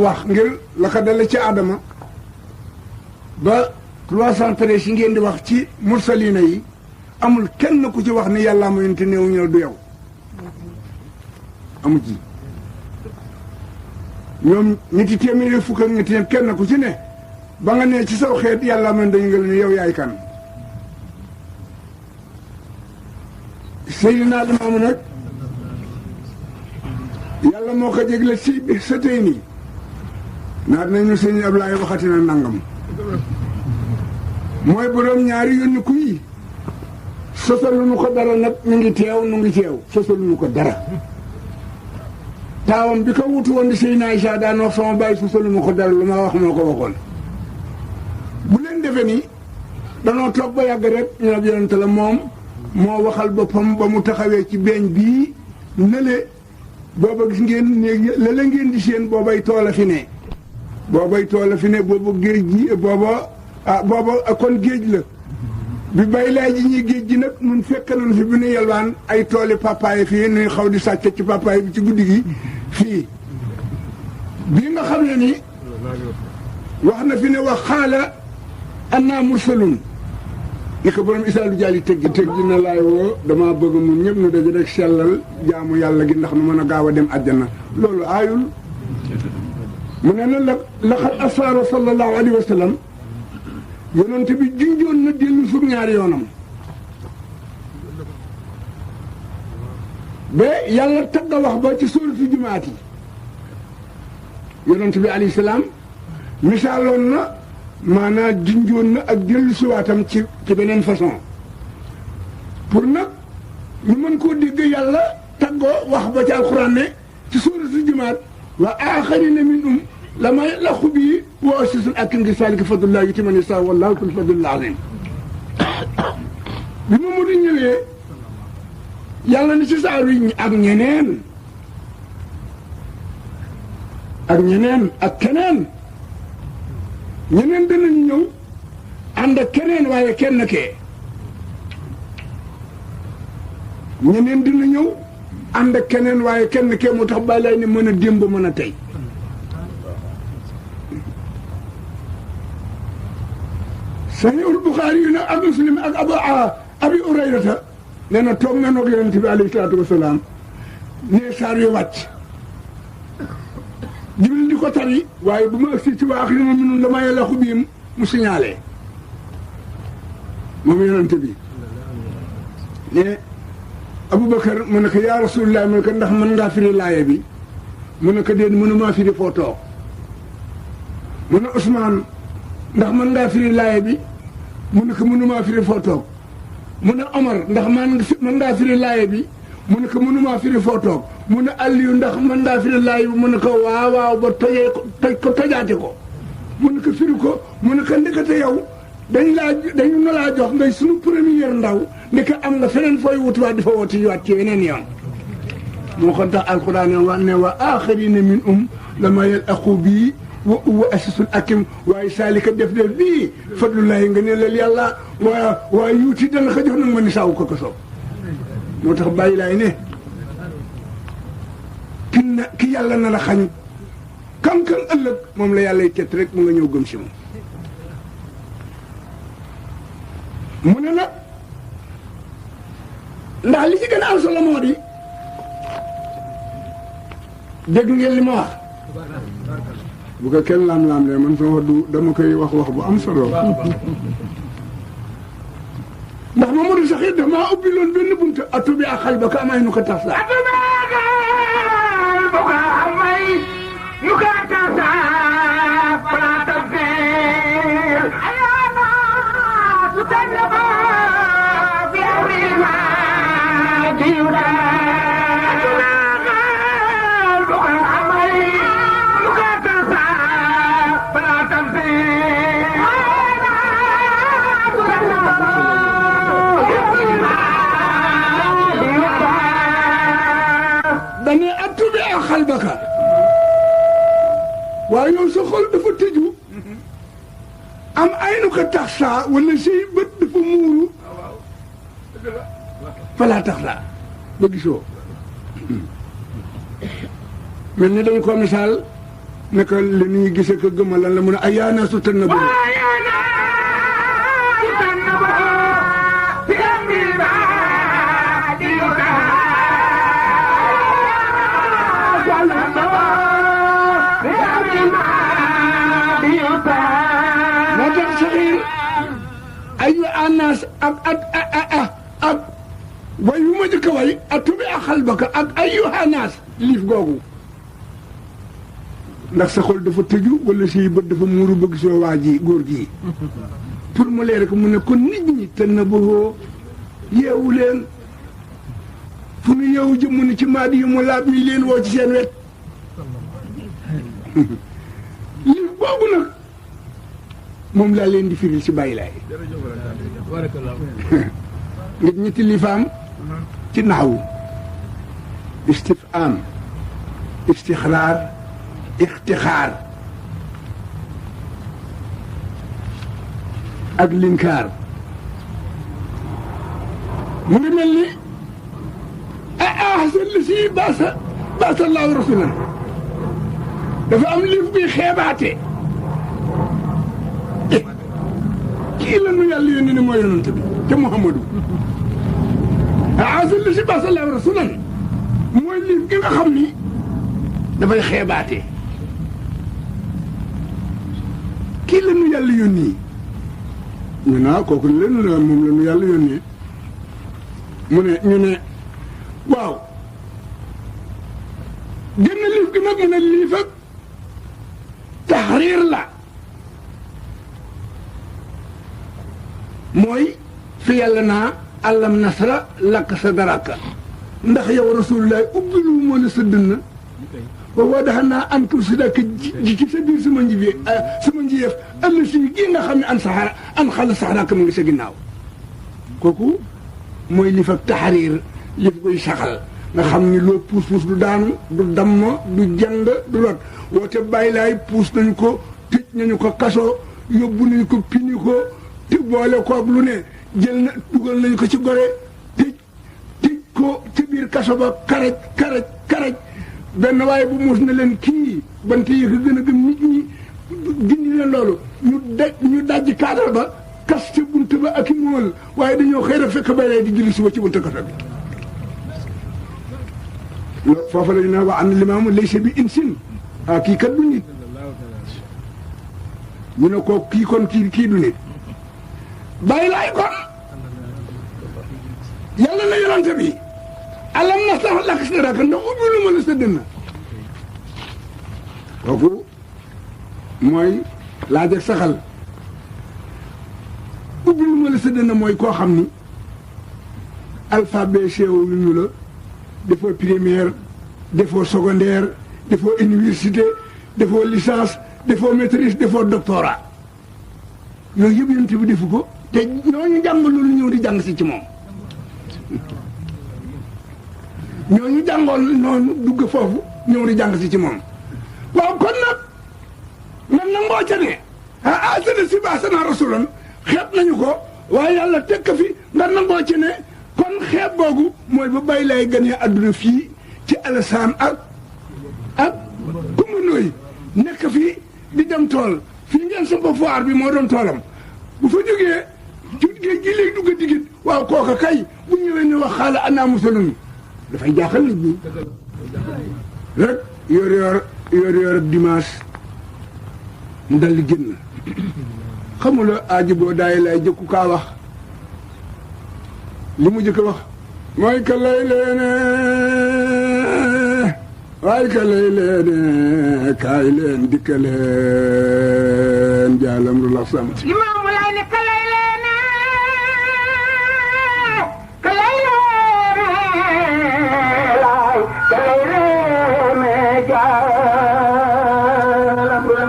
wax ngir la ko dale ci Adama ba 313 yi ngeen di wax ci mursalina yi amul kenn ku ci wax ni yàllaa ma yonte néew ñëw du yow amu ci ñoom ñetti téeméeri fukk ak ñetti kenn ku ci ne ba nga ne ci saw xeet yàllaa ma dañu ngel ni yow yaay kan Seydina Limaamu nag yàlla moo ko jégle si sa tey nii naat nañu sëñ Ablaye waxati na nangam mooy borom ñaari yónni ku yi sosalu nu ko dara nag mi ngi teew nu ngi teew sosalu nu ko dara taawam bi ko wutu woon di Seydina Isa daan wax sama bàyyi sosalu nu ko dara lu ma wax moo ko waxoon bu leen defe ni danoo toog ba yàgg rek ñu ne yonente la moom moo waxal boppam ba mu taxawee ci beeñ bii nële booba gis ngeen néeg la ngeen di seen boobay toola fi ne boobay toola fi ne booba géej gi booba kon géej la bi bay laay ji ñuy géej gi nag mun fekk nañu fi bi nu yelwaan ay tooli papaay fii nuy xaw di sàcc ci papaay bi ci guddi gi fii bii nga xam ne ni wax na fi ne wax xaala annaa mursalun ni ko borom isaalu jaali tëgg na laay woo dama bëgg mun ñëpp nu daje rek sellal jaamu yàlla gi ndax nu mën a gaaw a dem àjjana loolu aayul mu ne na laqad asara sallallahu alayhi wa sallam yonent bi junjoon na dellu suuf ñaari yoonam ba yàlla tagga wax ba ci suuratu jumaat yi yonent bi alayhi salaam misaaloon na maanaam junjoon na ak dellu siwaatam ci beneen façon pour nag ñu mën koo dégg yàlla taggoo wax ba ci alxuraan ne ci suuratu jumaat wa aaxarina minhum lama yalaqu bii wa asisun ak ngi saalika fadlullah yuti man yasa wallahu kul fadlul azim bi ma mu di ñëwee yàlla ni ci saaru yi ak ñeneen ak keneen ñeneen danañu ñëw ànd ak keneen waaye kenn kee ñeneen dina ñëw ànd ak keneen waaye kenn kee moo tax bàyyi lay ne mën a démb mën a tey Sahihul Buxaari yu ne ak Muslim ak Abi Hurayrata nee na toog na noog yonent bi alayhi salaatu wasalaam ne saar yu wàcc Jibril di ko tari waaye bu ma agsi ci waa aaxirina minhum lamaa yalaqu bihim mu signalé moom yonent bi ne Aboubacar mu ne ko yaa Rasulullah mu ne ko ndax mën ngaa firi laaye bi mu ne ko déet mënumaa firi foo toog mu ne Ousmane ndax mën ngaa firi laaye bi mu ne ko mënumaa firi foo toog mu ne Omar ndax mën ngaa firi laaye bi mu ne ko mënumaa firi foo toog mu ne Aliou ndax mën ngaa firi laaye bi mu ne ko waaw ba toj ko tojaate ko mu ne ko firi ko mu ne ko ndekete yow dañu na laa jox ngay sunu première ndaw ndeke am nga feneen fooy wutuwaat di fa woti waat ci weneen yoon moo ko tax alquran wax ne wa aaxarina minhum lamaa yalaqu bii wa asisul akim waaye saalika def bii fadlullahi nga ne lal yàlla waaye yuuti dana ko jox nag ma ni saawu ko soob moo tax bàyyi laay ne ki yàlla na la xañ kan ëllëg moom la yàlla tet rek mu nga ñëw gëm si moom mu ne nag ndax li ci gën a am solo moo di dégg ngeen li ma wax bu ko kenn laam-laam le man sama wax du dama koy wax bu am solo ndax Mamadou Saxir daf maa ubbi loon benn buntu atubi ak xal ba ko amay nu ko tas la atubi ak xal ba ko amay nu ko tas la fala tafsir ayana su tajaba bi amrima diura xalbaka waaye yow sa xol dafa tëju am ay nu ko tax saa wala say bët dafa muuru falaa tax laa ba gisoo mel ni dañ ko misaal naka li ñuy gisee ko gëma lan la mu ne ay yaa naa su tën na bëri moo tax saxiir ayu anas ak way yu ma jëkk way atubi ak xalbaka ak ayu anas liif googu ndax sa xol dafa tëju wala say bët dafa muuru bëgg soo waa ji góor gi pour mu leer ko mu ne kon nit ñi te na boo yeewu leen fu nu yeewu jëmm ni ci maadi yu mu laab mi leen woo ci seen wet liif boobu nag moom laa leen di firil ci bàyyi laay ngir ñetti liifaam ci naxwu istifhaam istixraar ixtixaar ak linkaar mu ngi mel ni ahsan li si baasa Allaahu rasulan dafa am liif buy xeebaate kii la nu yàlla yónni ne mooy yonent bi te Muhammadu ahsan li si baasa Allaahu rasulan mooy liif gi nga xam ni dafay xeebaate kii la nu yàlla yónni ñu naa kooku leen la moom la nu yàlla yónni mu ne ñu ne waaw génn liif gi nag mu ne liif ak taxriir la mooy fi yàlla naa alam nasra lakk sa daraka ndax yow rasulullah ubbilu moo la sa dënn ba woo daxa naa an kul si dakk ji ci sa biir sama njiyeef ëllëg si gii nga xam ne an xala saxaraaka mu ngi sa ginnaaw kooku mooy lif ak taxariir lif koy saxal nga xam ni loo puus du daanu du damm du jàng du lot woote bàyyi laay puus nañu ko tëj nañu ko kaso yóbbu nañu ko pini ko te boole koog lu ne jël na dugal nañu ko ci gore tëj ko ci biir kaso ba karaj benn waaye bu muus na leen kii bant yi ko gën a gëm nit ñi gindi leen loolu ñu dajj kaadal ba kas ca bunt ba ak i mool waaye dañoo xëy rek fekk bay lay di julli suba ci bunt kaso bi foofa la ñu naan waa an limaamu laysa bi insin kii kat du nit ñu ne ko kii kon kii du nit bàyyi laay kon yàlla na yonante bi alam nashrah laka sadraka ndax ubbi lu ma la sa dënn kooku mooy laaj ak saxal ubbi lu ma la sa dënn mooy koo xam ni alphabet sew lu ñu la defoo primaire defoo secondaire defoo université defoo licence defoo maîtrise defoo doctorat yooyu yëpp yonent bi defu ko te ñooñu jàng loolu ñëw di jàng si ci moom ñooñu jàngoon noonu dugg foofu ñëw di jàng si ci moom waaw kon nag man nangoo ca ne asana si baasana rasulan xeeb nañu ko waaye yàlla teg ko fi nga nangoo ci ne kon xeeb boogu mooy ba bàyyi lay ganee àdduna fii ci Alassane ak kumandooy nekk fii di dem tool fii ngeen samp foire bi moo doon toolam bu fa jógee ci géej gi léegi dugg digit waaw kooka kay bu ñëwee ne wax xaala anaa musalun dafay jaaxal nit ñi rek yor dimanche mu dal di génn xamula aaji boo daay lay jëkku kaa wax li mu jëkk wax mooy ka lay leene waaye ka lay leene kaay leen dikka leen jaalam ru lax samt imaamu lay ne ka lay leene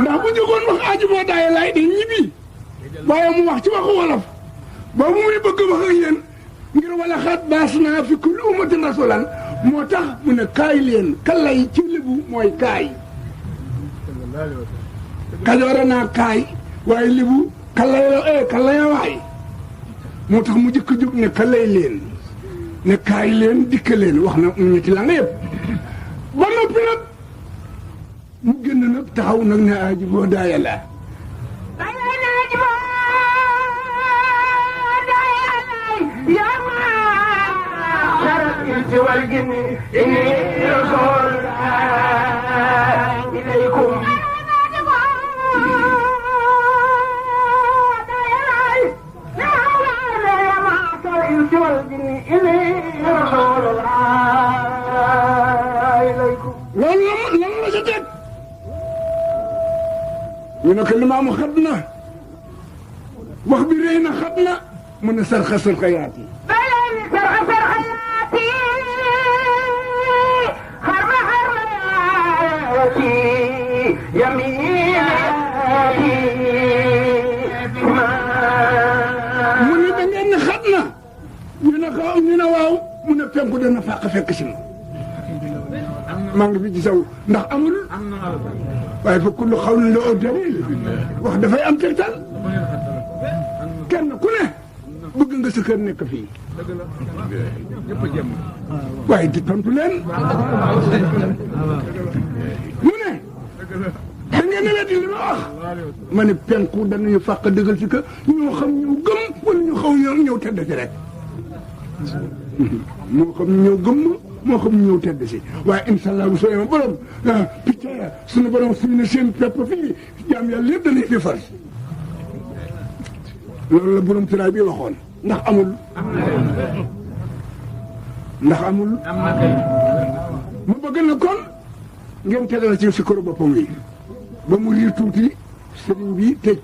ndax bu jógoon wax aaji boo daay lay di ñibbi waaye mu wax ci waxu wolof boobu muy bëgg wax ak yéen ngir wala xaat baas naa fi kulli ummatin rasulan moo tax mu ne kaay leen kalay ci lébu mooy kaay kajoora naa kaay waaye lébu kalay waay moo tax mu jëkk jóg ne kalay leen ne kaay leen dikka leen wax na ñetti la nga yëpp ba noppi nag mu génn nag taxaw nag ne aji boo daaya la والجن إني رسول إليكم loolu lan la sa teg ñu ne ko limaamu xat na wax bi rëy na xat na mu ne sarxa sarxayaat yi mu ne da ngeen ne xat na ñu ne waaw mu ne penku dana fàq fekk si ma maa ngi fi ci saw ndax amul waaye fa kullu xawlin lahu dalil wax dafay am tegtal kenn ku ne bëgg nga sa kër nekk fii waaye di tontu leen mu ne da ngeen ne la di li ma wax ma ne penku danañu fàq dëggal si que ñoo xam ñëw gëm wala ñu xaw ñëw tedd si rek moo xam ñëw gëm moo xam ñëw tedd si waaye incha allah bu soobee ma borom picc ya suñu borom suñu ne seen pepp fii jaam yàlla lépp dañuy fi far loolu la borom tiraay bi waxoon ndax amul. ndax amul. mu bëgg na kon ngeen tegal ci si koro boppam yi ba mu riir tuuti sëriñ bi tëj.